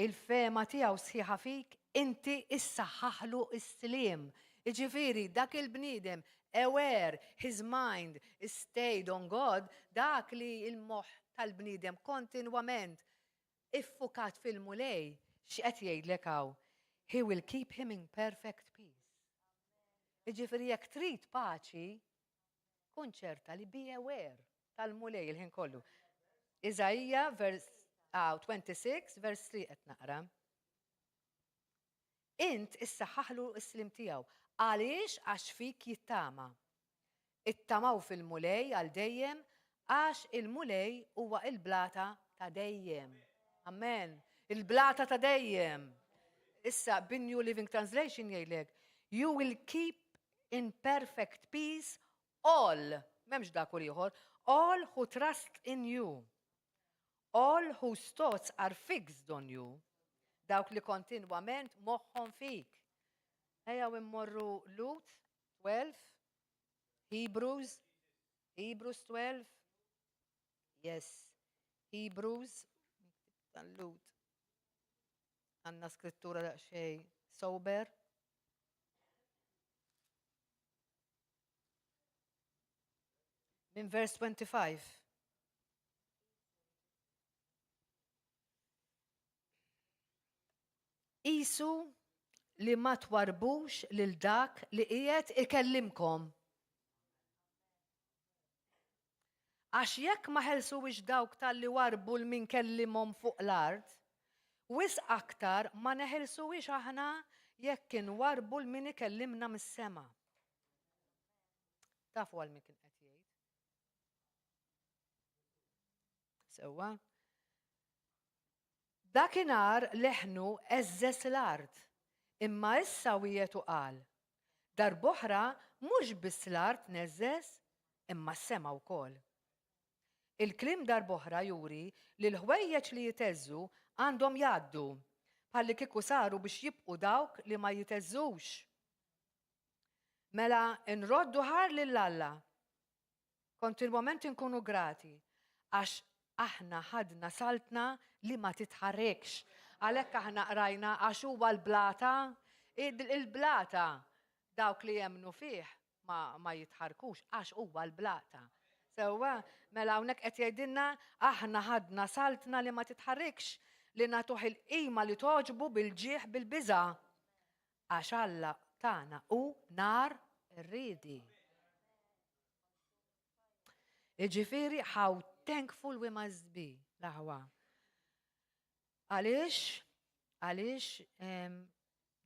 Il-fehma tiegħu sħiħa fik, inti issaħħaħlu s-sliem. Jiġifieri dak il-bniedem aware, his mind is stayed on God, dak li l-moħħ tal-bniedem kontinwament iffukat fil-Mulej, x'qed jgħidlek hawn? He will keep him in perfect peace. Jiġifieri jekk trid paċi, kun ċerta li be aware tal-Mulej il-ħin kollu. Iżaija vers 26 vers 3 qed naqra. Int issaħħaħlu s-sliem tiegħu. Għaliex? Għax fik jittama. Ittamaw fil-Mulej għal dejjem, għax il-Mulej huwa il-blata ta' dejjem. Amen. Il-blata ta' dejjem. Issa, bin-New Living Translation jgħidlek, you will keep in perfect peace all, m'hemmx dak u l-ieħor, all who trust in you. All whose thoughts are fixed on you, dawk li kontinwament moħħhom fik. Ejja immorru Lut 12, Hebrews, Hebrews 12, yes, Hebrews, tal-Lut. Għanna skrittura daqsxejn sober. Minn vers 25. Qisu li ma twarrbux lil dak li qiegħed ikellimkom. Għax jekk ma ħelsuwiex dawk talli warrbu 'l min kellimhom fuq l-art, wisq aktar ma neħilsuhiex aħna jekk inwarrbu 'l min ikellimna mis-sema. Tafu għal min kien qed jgħid. Sewwa. Dakinhar leħnu għeżżeż l-art, imma issa wiegħed u qal, Darb'oħra mhux biss l-art ngħeżżeż, imma s-sema wkoll. Il-kliem darb'oħra juri li l-ħwejjeġ li jitheżżu għandhom jgħaddu, bħallikieku saru biex jibqu dawk li ma jitheżżux. Mela nroddu ħar lil Alla Kontinwament inkunu grati għax aħna ħadna saltna li ma titħarrikx. Għalhekk aħna qrajna għax huwa l-blata, il-blata dawk li jemmnu fih ma, ma jitħarkux għax huwa l-blata. Sewwa, mela hawnhekk qed jgħidilna aħna ħadna saltna li ma titħarrikx li nagħtuh il-qima li togħġbu bil-ġieħ bil-biża'. Għax Alla tagħna hu nar qerriedi. Jiġifieri how thankful we must be, l-aħwa. Għaliex, għaliex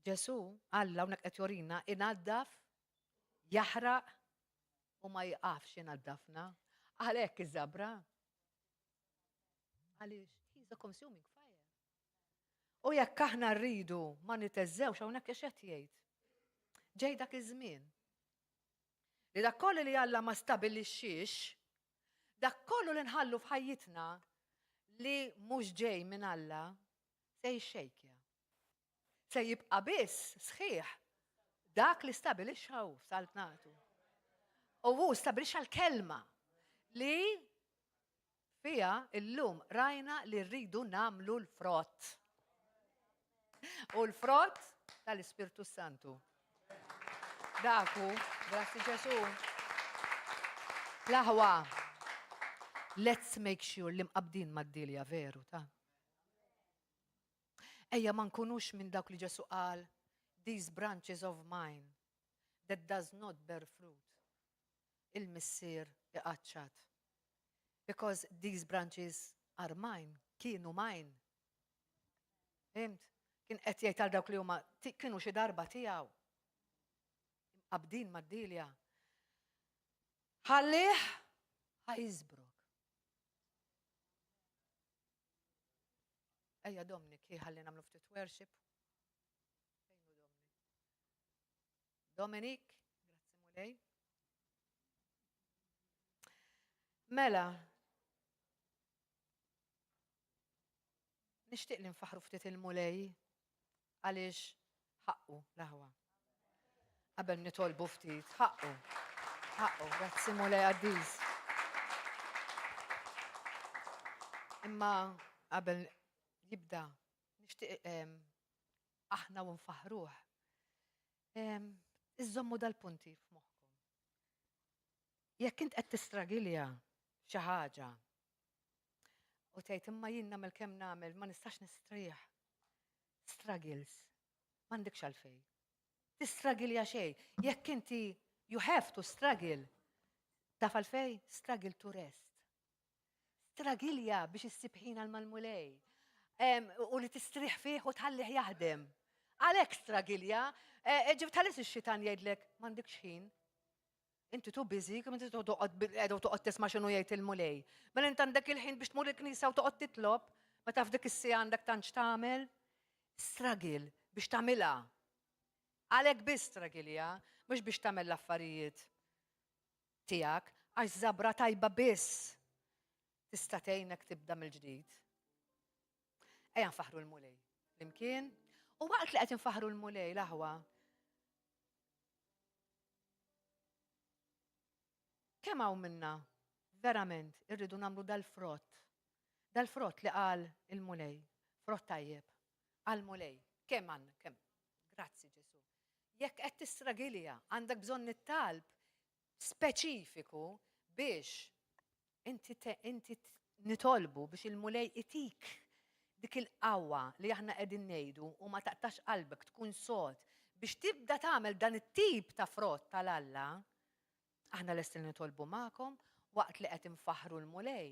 Ġesu, Alla hawnhekk qed jorina inaddaf, jaħraq u ma jiqafx inaddafna. Għalhekk iż-żabra. Għaliex, he's a consuming fire. U jekk aħna rridu ma niteżżewx hawnhekk x'qed jgħid? Ġej dak iż-żmien. Li dak kollu li Alla ma stabilixxiex, dak kollu li nħallu f'ħajjitna li mhux ġej minn Alla, se jixxejkja. Se jibqa' biss sħiħ dak li stabilixxa hu f'saltnatu. U hu stabilixxa l-kelma li Fiha illum rajna li rridu nagħmlu l-frott. U l-frott tal-Ispirtu Santu. Daku, grazzi Ġesu. L-aħwa, let's make sure li mqabdin mad-dilja veru ta' Ejja ma nkunux minn dawk li Ġesu qal, these branches of mine that does not bear fruit. Il-missier iqaċċat. Because these branches are mine, kienu mine. Fhimt? Kien qed jgħid għal dawk li huma kienu xi darba tiegħu. Imqabbdin mad-dilja. Ħallih ħa jiżbrok. Ejja Dominic, ħalli nagħmlu ftit worship. Dominic, grazzi Mulej. Mela, nixtieq li nfaħru ftit il-Mulej għaliex ħaqqu l-aħwa. Qabel nitolbu ftit, ħaqqu. Ħaqqu, grazzi Mulej għaddiż. Imma qabel jibda, nixtieq aħna u nfaħruh. Iżommu dal-punti f'moħħkom. Jekk int qed tistragilja xi ħaġa u tgħid imma jien nagħmel kemm nagħmel ma nistax nistrieħ. Struggles. M'għandekx għalfejn. Tistragilja xejn. Jekk inti you have to struggle. Taf għalfejn? Struggle to rest. Stragilja biex issib ħin għal mal-Mulej. U li tistrieħ fih u tħallih jaħdem. Għalhekk stragilja, e, e, ġib tħallis ix-xitan jgħidlek m'għandekx ħin. Inti tu busy, kemm inti toqgħod bil-qeda u toqgħod tisma' x'inhu jgħid il-Mulej. Mela int għandek il-ħin biex tmur il-knisja u toqgħod titlob, ma taf dik is-siegħa għandek tant x'tagħmel. Struggle biex tagħmilha. Għalhekk biss stragilja, mhux biex tagħmel l-affarijiet tiegħek, għax żabra tajba biss tista' tgħinek tibda mill-ġdid. Ejja nfaħħru l-Mulej flimkien. U waqt li qed infaħħru l-Mulej l-aħwa, kemm hawn minna verament irridu nagħmlu dal-frott, dal-frott li qal il-Mulej, frott tajjeb, għall-Mulej. Kemm għandna, kemm. Grazzi Ġesu. Jekk qed tistragilja, għandek bżonn it-talb speċifiku biex inti inti nitolbu biex il-Mulej itik dik il-qawwa li aħna qegħdin ngħidu u ma taqtax qalbek tkun sod biex tibda tagħmel dan it-tip ta' frott tal-Alla, aħna lesti li nitolbu magħkom waqt li qed infaħħru l-Mulej.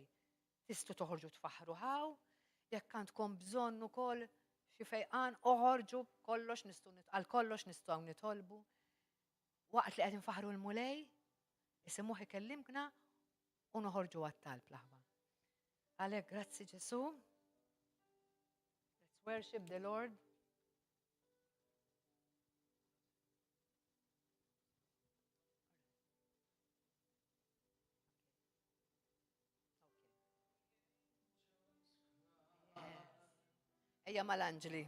Tistgħu toħorġu tfaħħru hawn, jekk għandkom bżonn ukoll xi fejqan oħorġu kollox nistgħu għal kollox nistgħu nitolbu. Waqt li qed infaħħru l-Mulej, isimuh ikellimkna u noħorġu għat-talb l-aħwa. Għalhekk grazzi Ġesu. Let's worship the Lord. Ejja mal-anġli.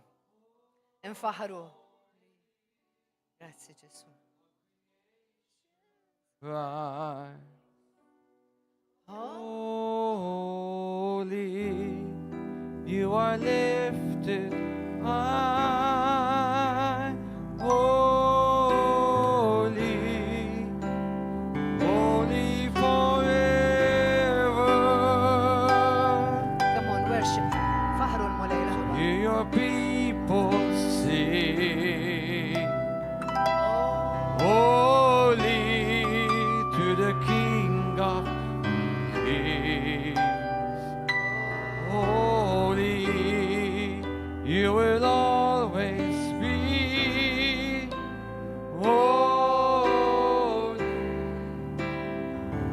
Infaħru. Grazzi Ġesu. Holy, you are lifted high. Holy, holy forever. Come on, worship. Faħru l-Mulej l-aħwa. Hear your people sing. Holy to the King of Kings. Holy, you will always be. Holy,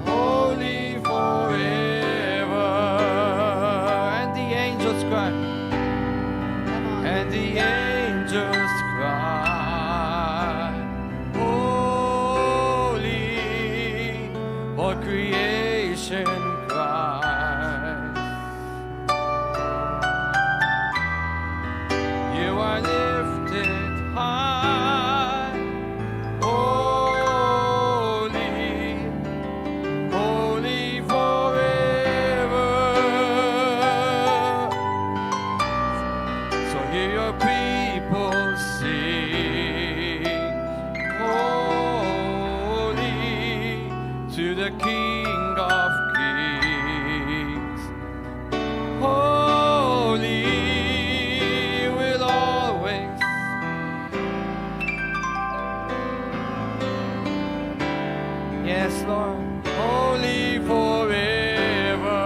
holy forever. And the angels cry. Come on. And the angels cry, Holy, all creation cries. You are lifted high, holy, holy forever. So hear your people sing, Holy to the King of Kings. Holy will always. Yes, Lord, holy forever.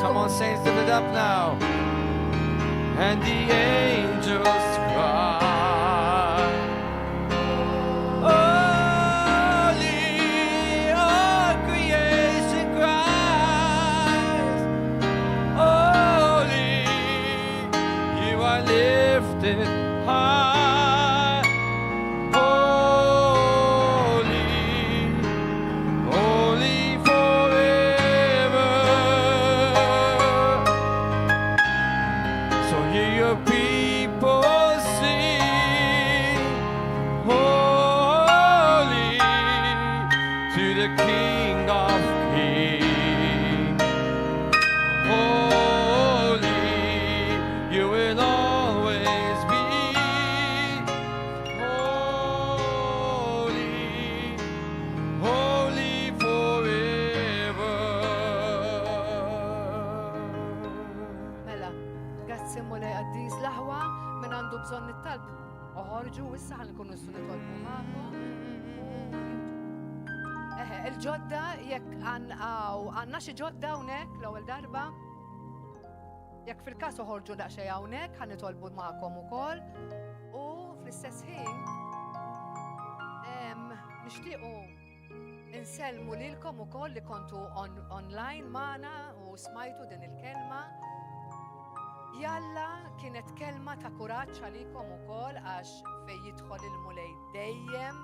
Come on, saints, lift it up now. And the angels cry, Holy, all creation cries, Holy, you are lifted high, Holy, holy forever. So hear your people sing, Holy to the King of Kings. Holy, you will always be holy. Oħorġu issa ħalli nkunu nistgħu nitolbu magħkom. Eħe, il-ġodda jekk għandna xi ġodda hawnhekk l-ewwel darba. Jekk fil-każ oħorġu daqsxejn hawnhekk ħa nitolbu magħkom ukoll. U fl-istess ħin nixtiequ Insellmu lilkom ukoll li kontu on online magħna u smajtu din il-kelma. Jalla kienet kelma ta' kuraġġ għalikom ukoll għax fejn jidħol il-Mulej dejjem,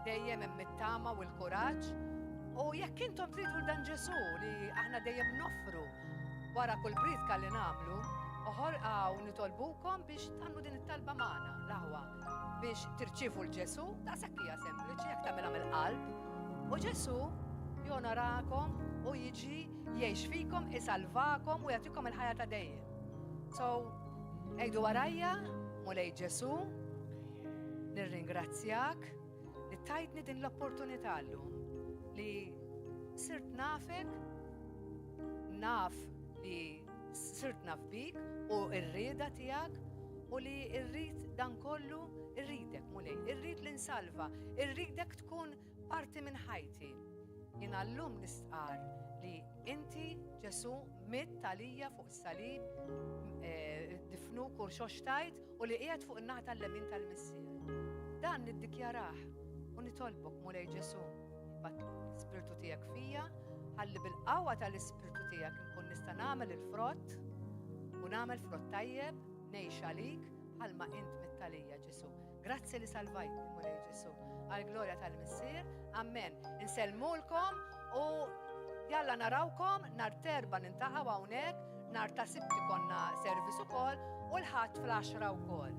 dejjem hemm it-tama u l-kuraġġ. U jekk intom tridu dan Ġesù li aħna dejjem noffru wara kull priedka li nagħmlu, oħorqaw nitolbukom biex tagħmlu din it-talba magħna l-aħwa. biex tirċievu 'l Ġesù, daqshekk hija sempliċi jekk tagħmilha mill-qalb. U Ġesù jonorakom u jiġi jgħix fikom, isalvakom u jagħtikom il-ħajja ta' dejjem. So, għidu warajja, Mulej Ġesù, nirringrazzjak li tajtni din l-opportunità llum li sirt nafek, naf li sirt naf bik u r-rieda tiegħek u li rrid dan kollu, irridek, Mulej, irrid li nsalva, irridek tkun parti minn ħajti. Jiena llum nistqar li inti, Ġesù, mitt għalija fuq is-salib, eh, difnuk u rxoxtajt u li qiegħed fuq in-naħa tal-lemin tal-Missier. Dan niddikjarah u nitolbok, Mulej Ġesù, ibgħat l-Ispirtu tiegħek fija, ħalli bil-qawwa tal-Ispirtu tiegħek inkun nista' nagħmel il-frott u nagħmel frott tajjeb, ngħix għalik bħalma int mitt għalija Ġesù. Grazzi li salvajtni, Mulej Ġesù. Għall-glorja tal-Missier. Amen. Insellmulkom u jalla narawkom nhar t'Erbgħa nintaqgħu hawnhekk, nhar ta' Sibt ikollna service ukoll u l-Ħadd fl-għaxra wkoll.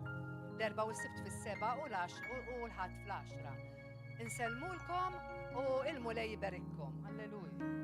L-Erbgħa u s-Sibt fis-sebgħa u l-Ħadd fl-għaxra. Insellmulkom u il-Mulej iberikkom. Alleluja.